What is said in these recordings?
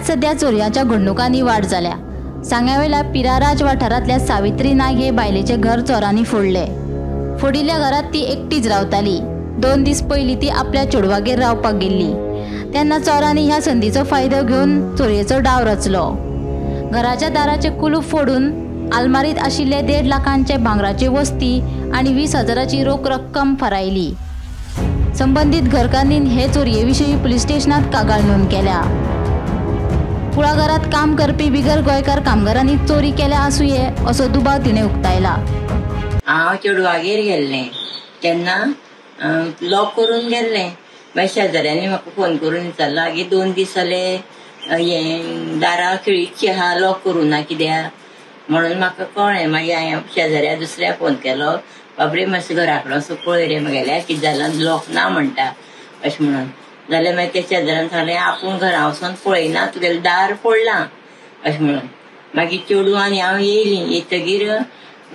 गोंयांत सध्या चोरयांच्या घडणुकांनी वाड जाल्या. सांग्यावेल्या पिराराज वाठारांतल्या सावित्री नायक हे बायलेचें घर चोरांनी फोडलें. फोडिल्ल्या घरांत ती एकटीच रावताली. 2 दीस पयलीं ती आपल्या चेडवागेर रावपाक गेल्ली तेन्ना चोरांनी ह्या संदीचो फायदो घेवन चोरयेचो डाव रचलो. घराच्या दाराचें कुलूप फोडून आलमारीत आशिल्ले 1.5 लाखांचे भांगराची वस्ती आनी 20 हजाराची रोख रक्कम फारायली. संबंदीत घरकान्नीन हे चोरये विशीं पुलीस स्टेशनात कागाळ नोंद केल्या. कुळागरात काम करपी बिगर गोंयकार कामगारांनी चोरी केल्या आसुये असो दुबाव तिणें उक्तायला. हांव चेडवागेर गेल्लें तेन्ना लॉक करून गेल्लें. मागीर शेजाऱ्यांनी म्हाका फोन करून विचारलो, आगे 2 दीस जाले हें दारा खिळीची आहा, लॉक करूं ना कित्याक म्हणून म्हाका कळ्ळें. मागीर हांवें शेजाऱ्या दुसऱ्या फोन केलो, बाबरे मातशें घरा कडेन असो पळय रे म्हगेल्या कितें जालां, लॉक ना म्हणटा अशें म्हणून. जाल्यार मागीर त्या शेजाऱ्यान सांगलें आपूण घरा वचोन पळयना, तुगेलें दार फोडलां अशें म्हणून. मागीर चेडूं आनी हांव येयलीं. येतगीर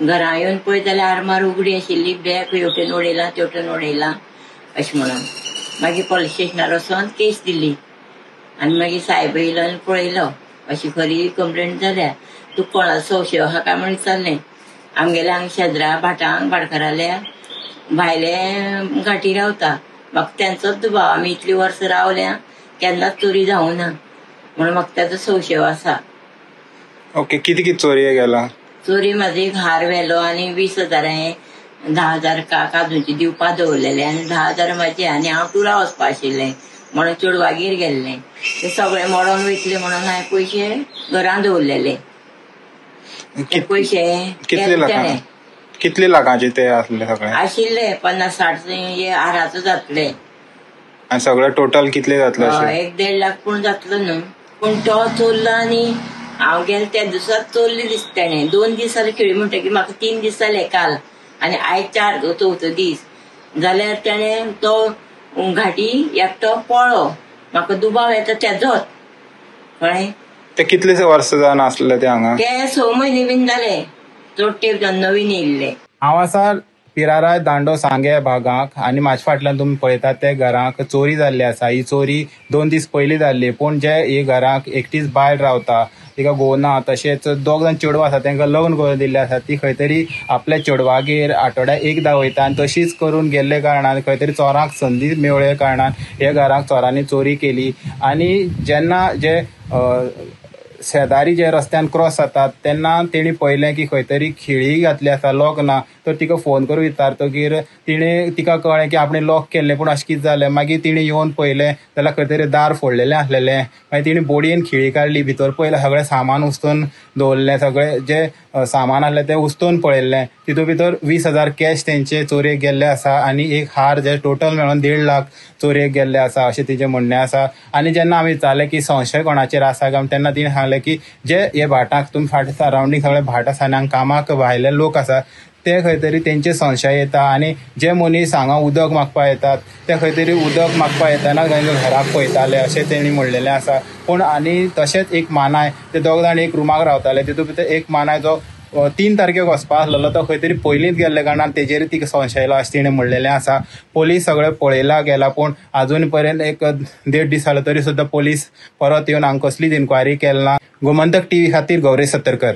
घरा येवन पळयत जाल्यार आरमार उगडी आशिल्ली, बॅग हेवटेन उडयलां तेवटेन उडयलां अशें म्हणून. मागीर पुलीस स्टेशनार वचोन केस दिली आनी मागीर सायब येयलो आनी पळयलो. अशी खरी कंप्लेंट जाल्या. तूं कोणाचो संशय आहा काय म्हण विचारलें. आमगेल्या हांगा शेजरा भाटांक भाटकाराल्या भायले घाटी रावता, म्हाका तेंचोच दुबाव. आमी इतलीं वर्सां रावल्या केन्नाच चोरी जावना म्हणून म्हाका तेजो संशय आसा. ओके, कितें कितें चोरये गेला? चोरी म्हाजो एक हार व्हेलो आनी 20 हजार हांवें 10 हजार काजूचे दिवपा दवरलेले आनी 10 हजार म्हाजे. आनी हांव टुरा वचपा आशिल्लें म्हणून चेडवागेर गेल्लें. ते सगळे मोडोन वयतले म्हणून हांवें पयशे घरान दवरलेले. पयशे कितले लाखांचे ते आसले सगळे? आशिल्ले 50-60 हाराचो जातले. आनी सगळे टोटल कितले जातले? 1-1.5 लाख पूण जातलो न्हू. पूण तो चोरलो आनी हांव गेलें त्या दिसाच चोरले दिसता तेणें. 2 दीस जाले खेळी म्हणटकीर म्हाका 3 दीस जाले काल आनी आयज 4 चवथो दीस. जाल्यार तेणें तो घाटी एकटो पळ्ळो. म्हाका दुबाव येता तेजोच. कळ्ळें? ते कितले वर्सां जावन आसले ते हांगा? ते 6 म्हयने बीन जाले, चड तेंप जावन नवीन येयल्ले. हांव आसा पिराराज दांडो सांगे भागाक आनी म्हाजे फाटल्यान तुमी पळयतात ते घराक चोरी जाल्ली आसा. ही चोरी 2 दीस पयलीं जाल्ली, पूण जे ही घराक एकटीच बायल रावता, तिका घोव ना, तशेंच 2 जाण चेडवां आसा तांकां लग्न करून दिल्लें आसा. ती खंय तरी आपल्या चेडवागेर आठवड्याक एकदां वयता आनी तशीच करून गेल्ले कारणान खंय तरी चोरांक संदी मेळ्ळे कारणान हे घराक चोरांनी चोरी केली. आनी जेन्ना जे शेजारी जे रस्त्यान क्रॉस जातात तेन्ना तेणी पळयलें की खंय तरी खिळी घातली आसा, लॉक ना. तर तिका फोन करून विचारतकीर तिणें तिका कळ्ळें की आपणें लॉक केल्लें, पूण अशें कितें जालें. मागीर तिणें येवन पळयलें जाल्यार खंय तरी दार फोडलेलें आसलेलें. मागीर तिणें बोडयेन खिळी काडली, भितर पळयलें सगळें सामान उस्तून दवरलें, सगळें जें सामान आसलें तें उस्तून पळयल्लें. तितून भितर 20 हजार कॅश तेंचे चोरयेक गेल्ले आसा आनी एक हार जे टोटल मेळून 1.5 लाख चोरयेक गेल्ले आसा अशें तिचें म्हणणें आसा. आनी जेन्ना आमी विचारलें की संशय कोणाचेर आसा काय, तेन्ना तिणें सांगलें की जे हे भाटाक तुमी फाट सरावंडींग सगळे भाट आसा आनी हांगा कामाक भायले लोक आसा ते खंय तरी तेंचे संशय येता. आनी जे मनीस हांगा उदक मागपा येतात ते खंय तरी उदक मागपा येतना तांच्या घराक पळयताले अशें तेणी म्हणलेलें आसा. पूण आनी तशेंच एक मानाय, ते 2 जाण एक रुमाक रावताले, तितून भितर एक मानाय जो 3 तारखेक वचपा आसलेलो तो खंय तरी पयलींच गेल्ले कारणान तेजेर तिका संशय येयलो अशें तिणें म्हणलेलें आसा. पोलीस सगळे पळयला गेला, पूण आजून पर्यंत 1-1.5 दीस जालो तरी सुद्दां पोलीस परत येवन हांगा कसलीच इन्क्वायरी केली ना. गोमंतक टीव्ही खातीर गौरेश सत्तरकर.